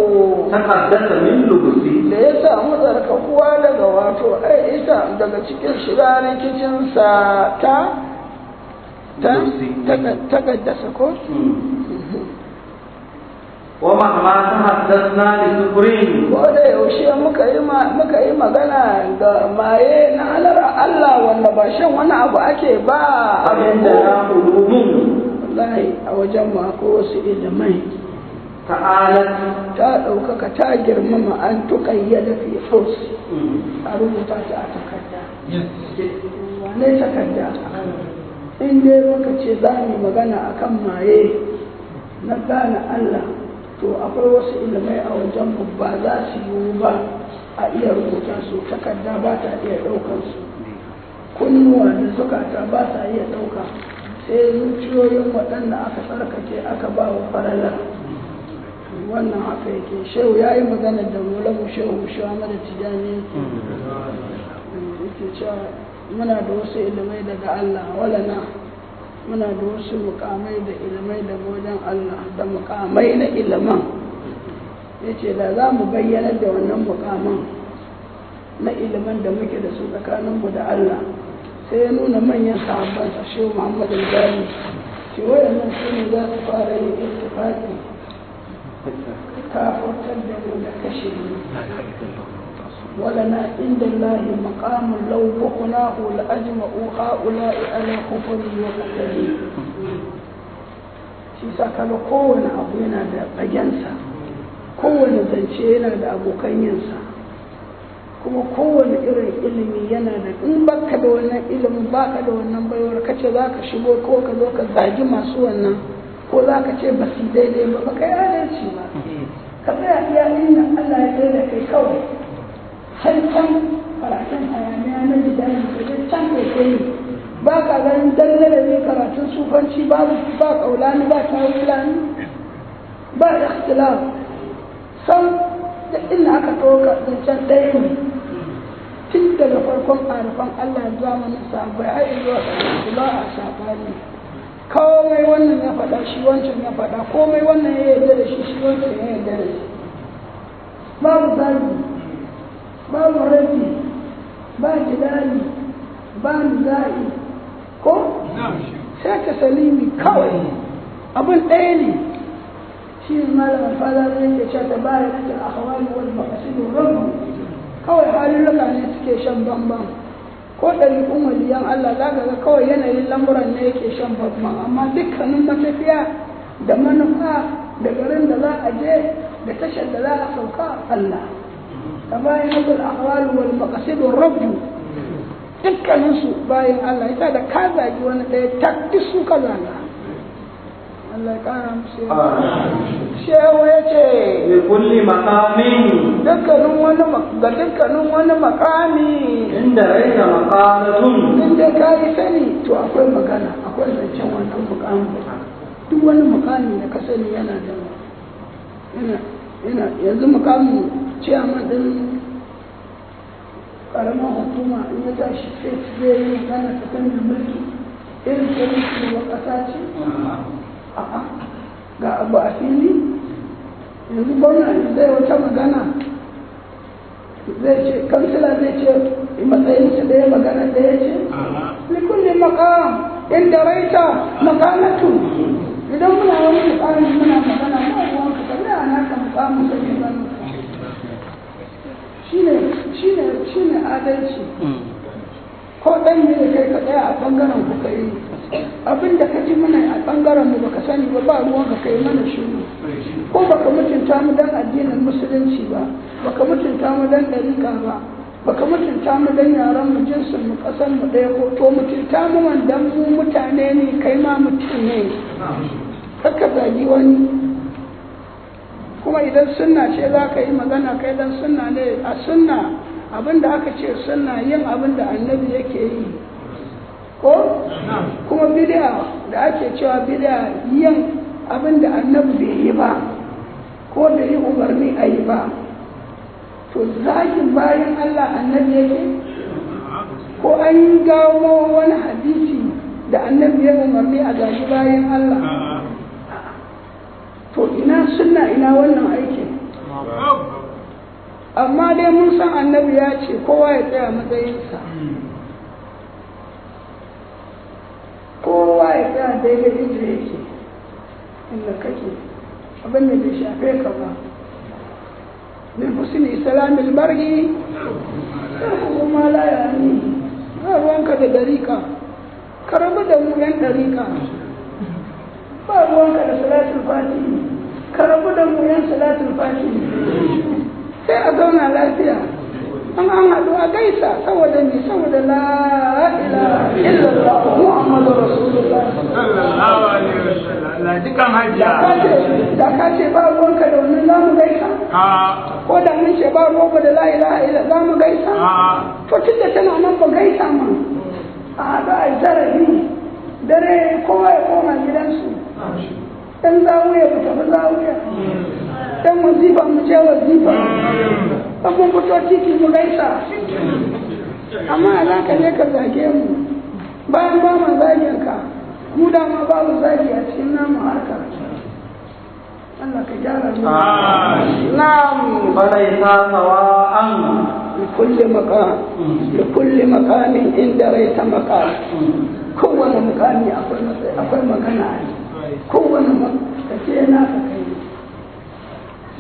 تقدس من لبسي da ya samu tsarkakuwa daga wato ai isa daga cikin shiga rikicinsa ta ta takaddasa ko. ومهما تحدثنا لسكر Ko da yaushe muka yi magana ga maye na halar Allah wanda ba shan wani abu ake ba abu فعندنا علوم wallahi a wajen mu akwai wasu ilimai تعالت ta ɗaukaka ta girmama an tuƙayyada fi furs a rubuta ta a takarda. Wane takarda? In dai muka ce za mu yi magana akan maye na gane Allah, to akwai wasu ilimai a wajen mu ba za su yiwu ba a iya rubuta su, takarda ba ta iya ɗaukar su, kunnuwa da zukata ba sa iya ɗauka, sai zuciyoyin waɗanda aka tsarkake aka ba wa falalar. Wannan haka yake. Shehu ya yi magana da mulamu shehu shehu Ahmad Tijani yake cewa muna da wasu ilimai daga Allah, walana muna da wasu mukamai da ilimai daga wajen Allah da mukamai na iliman. Ya ce da za mu bayyanar da wannan mukaman na iliman da muke da su tsakaninmu da Allah, sai ya nuna manyan sahabbansa, shehu Muhammad al-Ghali, ce wayannan su ne za su fara yin ittifaqi kafurtar da mu da kashe mu. ولنا عند الله مقام لو بقناه لأجمعوا هؤلاء على كفري وقتلي. Shi sa kaga kowane abu yana da fagensa. Kowane zance yana da abokan yinsa, kuma kowane irin ilimi yana da, in baka da wannan ilimin, baka da wannan baiwar, kace za ka shigo ko ka zo ka zagi masu wannan, ko za ka ce ba su daidai ba, ba kai adalci ba. Ka tsaya iya inda Allah ya tsaye da kai kawai. Can can karatun hayaniya na jidali, ka je can kai kai ba ka ganin dangane ne karatun sufanci, babu ba kaulani, ba tawilani, ba ikhtilaf sam. Da inda aka ɗauka zancen ɗaya ne tun daga farkon arifan Allah, zamanin sahabbai har zuwa ƙarshen, ba a saɓani. Komai wannan ya faɗa, shi wancan ya faɗa. Komai wannan ya yarda da shi, shi wancan ya yarda da shi. Babu zagi, babu rabi, ba jidali, ba nizai, ko sai ta salimi kawai, abin ɗaya ne. Shi ne malamin fada zai ke cewa ta baya na ahwali wal maqasidu rabbu. Kawai halulluka ne suke shan bamban, ko ɗariƙun waliyan Allah za ka ga kawai yanayin lamuran ne yake shan bamban, amma dukkanin matafiya da manufa da garin da za a je da tashar da za a sauka, Allah. Tabayyanatul ahwal wal maqasidu rabbu. Dukkaninsu bayan Allah yasa da ka zagi wani ɗaya tak, duk su ka zaga. Allah ya kara musu yarda. Shehu ya ce لكل مقام dukkanin wani ga dukkanin wani makami عند ريت مقالة. In dai ka yi sani, to akwai magana, akwai zancen wannan mukamin. Duk wani mukami da ka sani yana da yana yanzu mukamin ciyaman din karamar hukuma, in ya tashi sai zai yi magana ta kan mulki irin ta shugaban kasa ce? A'a, ga abu a fili. Yanzu gwamna zai wata magana, zai ce kansila, zai ce matsayinsa ɗaya, magana ɗaya ce. Likulli maqam inda raita maqalatu. Idan muna wani muqami muna magana, ba ruwanka, ka tsaya naka muqamin kake ganin shine adalci. Ko dan ne kai, ka tsaya a bangaren ku kai abin da ka ji mana a bangaren mu. Baka sani ba, ba ruwanka, kai mana shiru. Ko baka mutunta mu dan addinin Musulunci ba, baka mutunta mu dan ɗariƙa ba, baka mutunta mu dan yaran mu, jinsin mu, ƙasan mu ɗaya, ko to mutunta mu wanda mu mutane ne, kai ma mutum ne. Kakka zagi wani. Kuma idan sunna ce za ka yi magana, kai dan sunna ne. A sunna, abin da aka ce sunna, yin abin da Annabi yake yi, ko kuma bid'a da ake cewa bid'a, yin abin da Annabi bai yi ba ko bai yi umarni a yi ba. To zagin bayan Allah Annabi yake, ko an gawo wani hadisi da Annabi ya umarni a zagi bayan Allah? To ina sunna, ina wannan aikin? Amma dai mun san Annabi ya ce kowa ya tsaya matsayinsa, kowa ya tsaya daidai inda yake, inda kake, abin da bai shafe ka ba. Min husni islamil mar'i tarkuhu ma la ya'ni. Ba ruwanka da dariƙa, ka rabu da mu yan dariƙa. Ba ruwanka da Salatul Fatihi, ka rabu da mu yan Salatul Fatihi. Sai a zauna lafiya. An haɗu a gaisa, saboda ni, saboda la ilaha illallah Muhammadu Rasulullah. Sallallahu alaihi wasallam. Allah dukan hajiya. Da ka ce ba ruwanka da wannan, za mu gaisa? A. Ko da mun ce ba ruwanka da la ilaha illa, za mu gaisa? A. To tunda tana nan, ba gaisa ma, a haɗu a zarafi, dare kowa ya koma gidansu. Dan zawuya mu tafi zawuya, dan wazifa mu je wazifa, dan mun fito titi mu gaisa. Amma za ka je ka zage mu bayan ba ma zagin ka. Mu dama babu zagi a cikin namu harka. Allah ka gyara mu. Na'am. فليس سواء. لكل مقام، لكل مقام عند ريت مقام. Kowane mukami akwai matsayi, akwai magana. Kowane ka ce naka kai,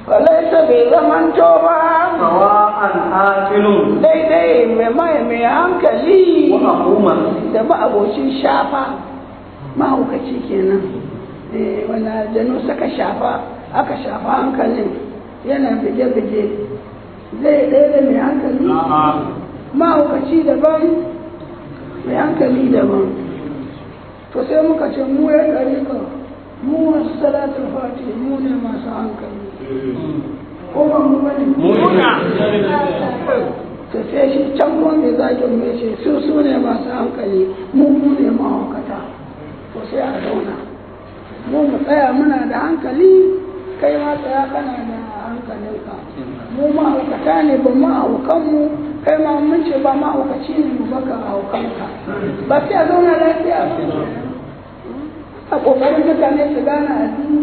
falaisa bai zamanto ba سواء عاقل daidai mai hankali وأخوما da ma'abocin shafa, mahaukaci kenan. Eh, wani aljanu suka shafa, aka shafa hankalin. Yana bige-bige zai ɗaya da mai hankali? Mahaukaci daban, mai hankali daban. To sai muka ce mu ya ɗariƙa, mu masu salatul fati, mu ne masu hankali, ko ba mu bane? To sai shi can kuma mai zagin mai ce su su ne masu hankali, mu mu ne mahaukata. To sai a zauna, mu mu tsaya muna da hankali, kai ma tsaya kana da hankalinka. Mu mahaukata ne, ba mahaukanmu, kai ma mun ce ba mahaukaci ne, mu baka haukanka. Ba sai a zauna lafiya ba? A kokarin mutane su gane addini,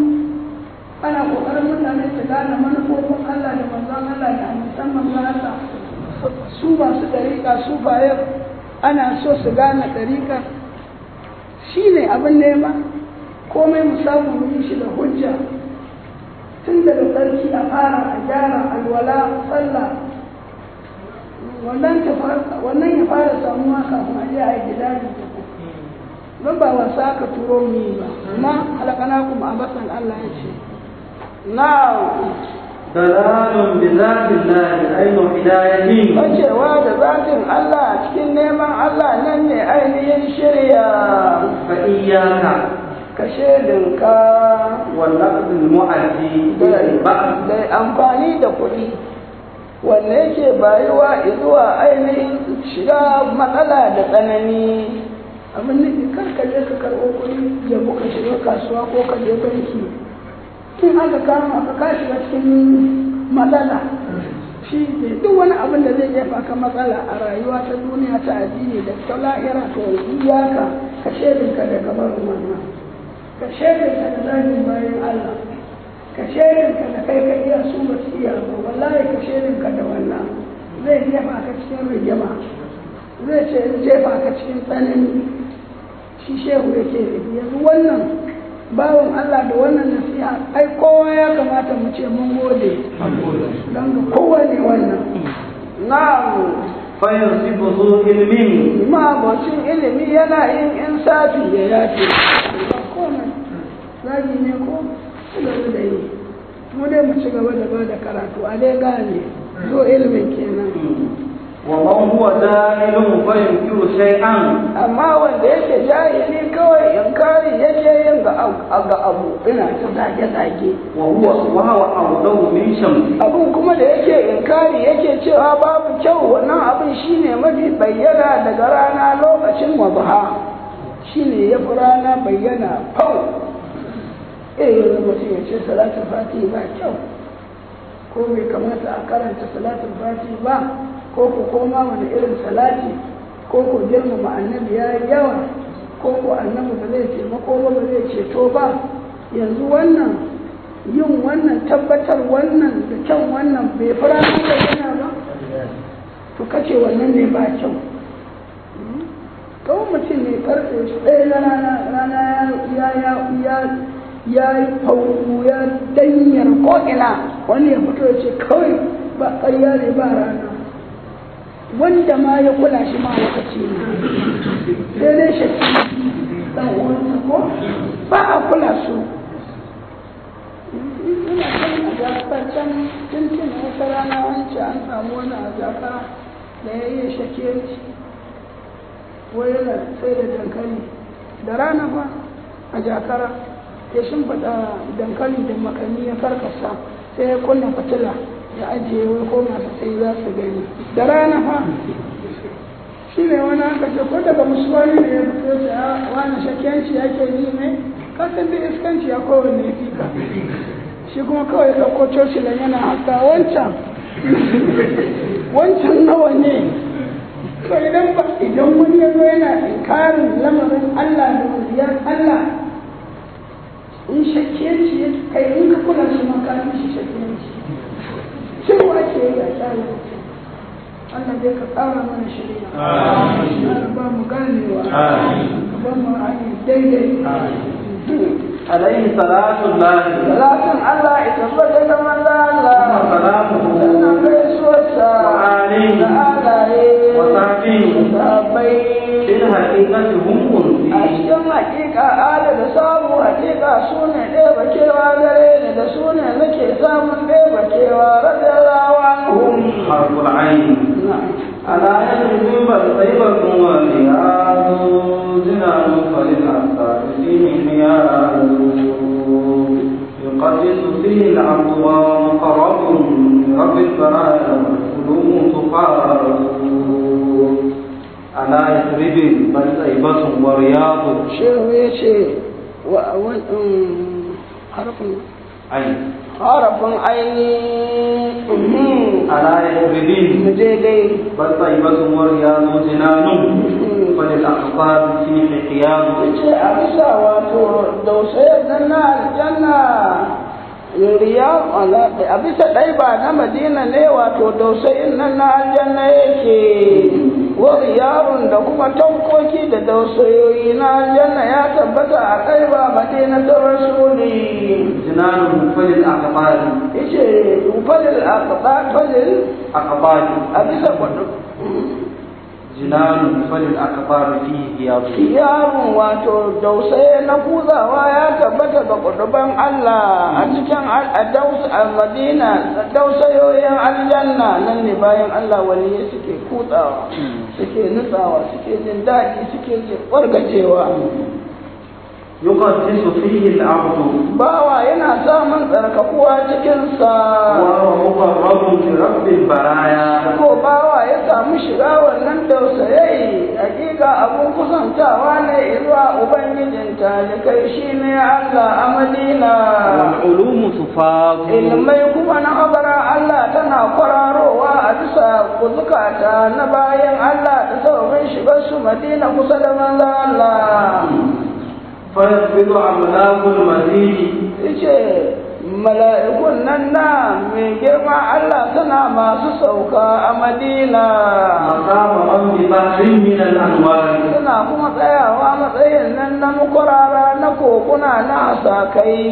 ana kokarin mutane su gane manufofin Allah da manzon Allah da hadisan manzon Allah. Su masu ɗariƙa, su baye, ana so su gane ɗariƙa, shi ne abin nema. Komai mu samu mu yi shi da hujja, tun daga tsarki a fara, a gyara alwala, sallah, wannan ya fara samuwa kafin a je a yi gidali. Don ba wasa aka turo mu yi ba, amma halakanakum abasan, Allah ya ce na'am. دلال بذات الله عين هداية. Bacewa da zatin Allah a cikin neman Allah nan ne ainihin shirya. فإياك Ka shaidinka والنقد المؤدي إلى البأس da amfani da kuɗi wanda yake bayuwa zuwa ainihin shiga matsala da tsanani. Abin nufi, kar ka je ka karɓo kuɗi jabu ka shiga kasuwa ko ka je banki. In aka kama ka, ka shiga cikin matsala. Shi ne duk wani abin da zai jefa ka matsala a rayuwa ta duniya, ta addini da ta lahira. To iyaka, ka shaidinka daga barin wannan. Ka shaidinka da zagin bayan Allah. Ka shaidinka da kai ka iya, su ba su iya ba. Wallahi ka shaidinka da wannan, zai jefa ka cikin rigima, zai ce jefa ka cikin tsanani. Shi shehu yake nufi. Yanzu wannan bawan Allah da wannan nasiha, ai kowa ya kamata mu ce mun gode, don ga kowa ne wannan. Na'am. فينصف ذو علم. Ma'abocin ilimi yana yin insafi, ya yafe, ba komai. Zagi ne ko ci gaba da yi, mu dai mu ci gaba da ba da karatu, a dai gane zo ilimin kenan. ومن هو جاهل فينكر شيئا Amma wanda yake jahili, kawai inkari yake yin ga abu, ina ta zage-zage. وهو أوضح من شمس. Abun kuma da yake inkari, yake cewa babu kyau, wannan abin shine mafi bayyana daga rana lokacin wadha, shine ya fi rana bayyana fau. Eh, yanzu mutum ya ce salatul fati ba kyau, ko bai kamata a karanta salatul fati ba, ko ko koma wani irin salati, ko ko girmama annabi ya yi yawa, ko ko annabi ba zai taimako ba, ba zai ceto ba. Yanzu wannan yin wannan tabbatar wannan da kyan wannan bai fi ranar bayyana ba? To kace wannan ne ba kyau. Kawai mutum ne karfe 1 na rana, rana ya ya ya ya yi fau, ya danyar ko'ina, wani ya fito ya ce kawai ba, ƙarya ne, ba rana. Wanda ma ya kula shi ma lokaci ne, sai dai shakki ɗan uwansa ko ba a kula su. Ina kan a Jakar can tuntun, wata rana an ce an samu wani a Jakara da ya iya shakiyanci, wai yana sai da dankali da rana fa a Jakara. Ya shimfiɗa dankali da makani, ya karkasa, sai ya kunna fitila ya ajiye, wai ko masu sai za su gani da rana fa. Shi ne wani aka ce ko daga musuwani ne ya fito ce a wani shakiyanci ake yi ne, kasan da iskanci ya kowanne ya fi ka. Shi kuma kawai ɗauko cocilan yana haka, wancan wancan nawa ne? To idan ba idan wani ya zo yana inkarin lamarin Allah da waliyan Allah, in shakkiyanci ya kai, in ka kula shi ma ka fi shi shakkiyanci. Shiru ake yi a kyale mutum. Allah dai ka ƙara mana shirya, Allah ba mu ganewa, ka ba mu hanyar daidai. عليه صلاة الله Salatin Allah ita tabbata ga manzo Allah, وسلامه sannan gaisuwarsa وآله da alaye وصحبه da sahabbai. في الحقيقة هم A أنسي cikin hakika, ala da samu hakika su ne ɗeba kewa gare ni, da su ne nake samun ɗeba kewa. فيه العبد ومقرب من رب البرايا والعلوم تفاض. على يثرب بل طيبة ورياض. Shehu ya ce wa harafin عين. Harafin aini. على يثرب Mu je dai. بل طيبة ورياض جنان فللأقطاب فيه قيام. Ce a bisa wato dausayar nan na aljanna riya a bisa ɗaiba na Madina ne, wato dausayin nan na aljanna yake wa riyarun da kuma tankoki da dausayoyi na aljanna ya tabbata a ɗaiba Madina ta rasuli. جنان فللأقطاب Yace falil aqba falil أقطاب a bisa kwado جنان فللأقطاب فيه قيام. Yaron wato dausaye na kuzawa ya tabbata ga kuduban Allah a cikin a Madina, dausayoyin aljanna nan ne bayan Allah waliyai suke kutsawa, suke nutsawa, suke jin daɗi, suke jin wargajewa. يقدس فيه العبد Bawa yana samun tsarkakuwa cikinsa. وهو مقرب لرب البرايا. Ko bawa ya samu shiga wannan dausayi, hakika abun kusantawa ne zuwa ubangijin talikai, shi ne Allah a Madina. والعلوم تفاض. Ilmai kuma na habara Allah tana kwararowa a bisa zukata na bayan Allah da sababin shigar su Madina kusa da manzo Allah. فيقبض أملاك المزيد. Yace mala'ikun nan na mai girma Allah suna masu sauka a Madina. مقام من ببحر من الأنوار. Suna kuma tsayawa matsayin nan na makwarara na kokuna na hasakai.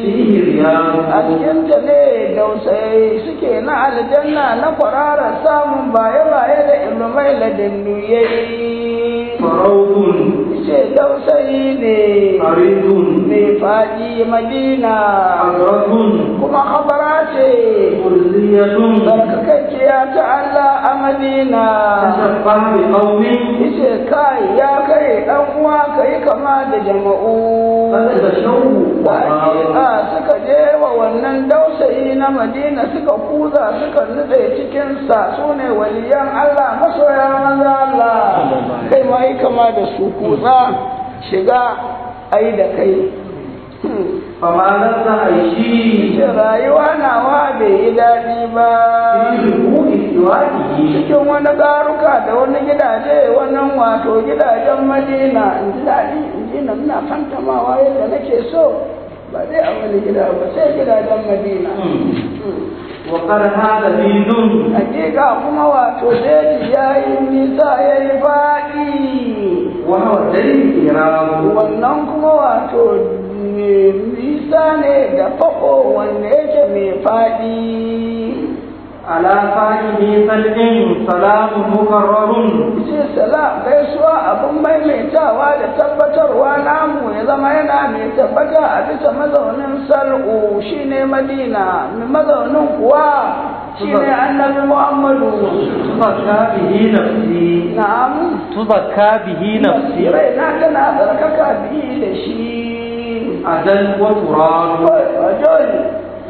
فيه رياض. A cikinta ne dausayi suke na aljanna na kwararar samun baye-baye da ilmai ladannuyai. فروض Ce dausayi ne عريض mai faɗi Madina. حضرة Kuma habara ce قدسية tsarkakakkiya ta Allah a Madina. تشبه بقوم Yace kai, ya kai dan uwa, kai kama da jama'u قد تشوه. hakika suka je wa wannan dausayi na Madina, suka kuza, suka nutse cikinsa, su ne waliyan Allah, masoya manzo Allah. Kai ma yi kama da su, kutsa, shiga, ai da kai. فما لذ عيشي Ce rayuwa nawa bai yi daɗi ba في ربوع سواكه cikin wani garuka da wani gidaje, wannan wato gidajen Madina, in ji daɗi, in ji na muna fantamawa yadda nake so, ba dai a wani gida ba sai gidajen Madina. وقد هذا بيد. Hakika kuma wato jeji ya yi nisa, ya yi faɗi. وهو دليل إيراد. Wannan kuma wato mai nisa ne da fako wanda yake mai faɗi. على فاهم سلع سلام مكرر. Ce salam, gaisuwa abin maimaitawa da tabbatarwa namu ya zama yana mai tabbata a bisa mazaunin Sal'u, shine Madina, mai mazaunin kuwa shine Annabi Muhammadu. تزكى به نفسي. Na'am. تزكى به نفسي. Raina tana tsarkaka biyu da shi. أجل وتراب. Ajol,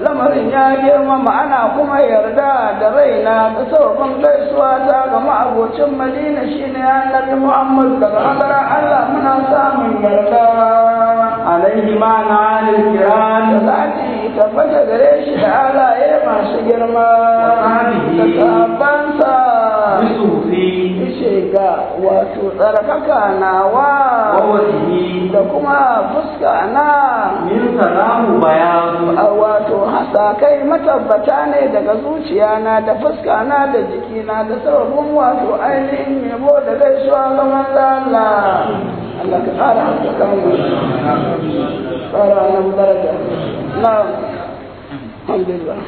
lamarin ya girmama, ana kuma yarda da raina da sababin gaisuwa ta ga ma'abocin Madina, shine Annabi Muhammad. Daga hadara Allah muna samun yarda. عليه مع نعال الكرام. Salati tabbata gare shi da alaye masu girma da sahabbansa. بصوفي. Ishe ga wato tsarkaka nawa ووجهي da kuma fuska na من سلام بياض. A wato hasakai matabbata ne daga zuciyana da fuska na da jikina da sababin wato ainihin yabo da gaisuwa ga manzo Allah. Allah ka ƙara haskaka mu, ƙara nan daraja. Na'am, alhamdulillah.